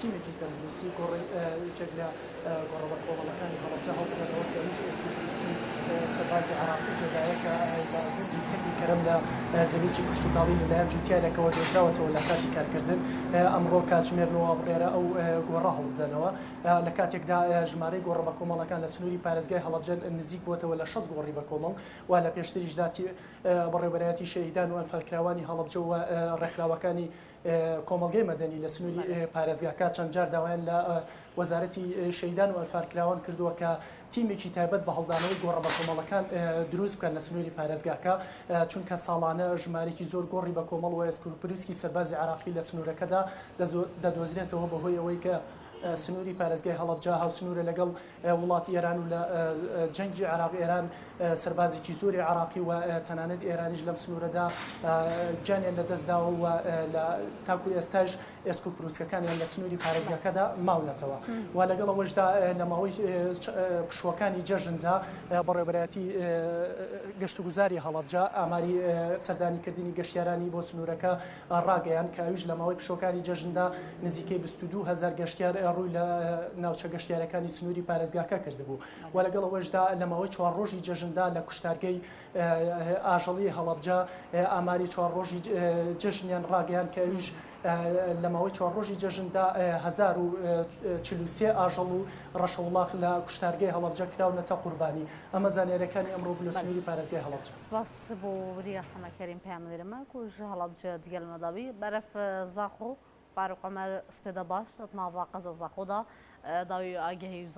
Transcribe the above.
تیمێکی تەندروستی گۆڕی یەکێک لە گۆڕە بەکۆمەڵەکانی هەڵەبجە هەڵبدەنەوە کە ئەویش ئێسک و پروسکی سەربازی عێراقی تێدایە کە لە گوندی تەپی کەرەم لە زەویەکی کشتوکاڵی لەلایەن جوتیارێکەوە دۆزراوەتەوە لە کاتی کارکردن. ئەمڕۆ کاتژمێر نۆ بڕیارە ئەو گۆڕە هەڵبدەنەوە. لە کاتێکدا ژمارەی گۆڕە بەکۆمەڵەکان لە سنووری پارێزگای هەڵەبجە نزیک بووەتەوە لە 60 گۆڕی بەکۆمەڵ و لە پێشتریشدا بەڕێوەبەرایەتی شەهیدان و ئەنفالکراوانی هەڵەبجە و ڕێکخراوەکانی کۆمەڵگەی مەدەنی لە سنووری پارێزگاکە چەند جار داوایان لە وەزارەتی شەهیدان و ئەنفالکراوان کردووە کە تیمێکی تایبەت بە هەڵدانەوەی گۆڕە بەکۆمەڵەکان دروست بکەن لە سنووری پارێزگاکە، چونکە ساڵانە ژمارەیەکی زۆر گۆڕی بەکۆمەڵ و ئێسکوپروسکی سەربازی عێراقی لە سنوورەکەدا دەدۆزرێتەوە بەهۆی ئەوەی کە سنووری پارێزگای هەڵەبجە هاوسنوورە لەگەڵ وڵاتی ئێران و لە جەنگی عێراق ئێران سەربازێکی زۆری عێراقی و تەنانەت ئێرانیش لەم سنوورەدا گیانیان لەدەستداوە و لە تاکو ئێستاش ئێسک و پروسکەکانیان لە سنووری پارێزگاکەدا ماونەتەوە و لەگەڵ ئەوەشدا لە ماوەی پشووەکانی جەژندا بەڕێوەبەرایەتی گەشتوگوزاری هەڵەبجە ئاماری سەردانیکردنی گەشتیارانی بۆ سنوورەکە ڕاگەیاند کە ئەویش لە ماوەی پشووەکانی جەژندا نزیکەی 22 هەزار گەشتیار ڕووی لە ناوچە گەشتیارەکانی سنووری پارێزگاکە کردبوو و لەگەڵ ئەوەشدا لە ماوەی چوار ڕۆژی جەژندا لە کوشتارگەی ئاژەڵی هەڵەبجە ئاماری چوار ڕۆژی جەژنیان ڕاگەیاند کە ئەویش لە ماوەی چوار ڕۆژی جەژندا 1043 ئاژەڵ و ڕەشەوڵاخ لە کوشتارگەی هەڵەبجە کراونەتە قوربانی. ئەمە زانیارییەکانی ئەمڕۆ بوو لە سنووری پارێزگای هەڵەبجە. سپاس بۆ وریا حەمەکەریم پەیامنێرمە کو ژ هەڵەبجە دگەل مە دابی. بەرەف زاخۆ فاروق عومەر سپێدە باش ناڤا قەزا زاخۆدا داوی ئاگەهی و.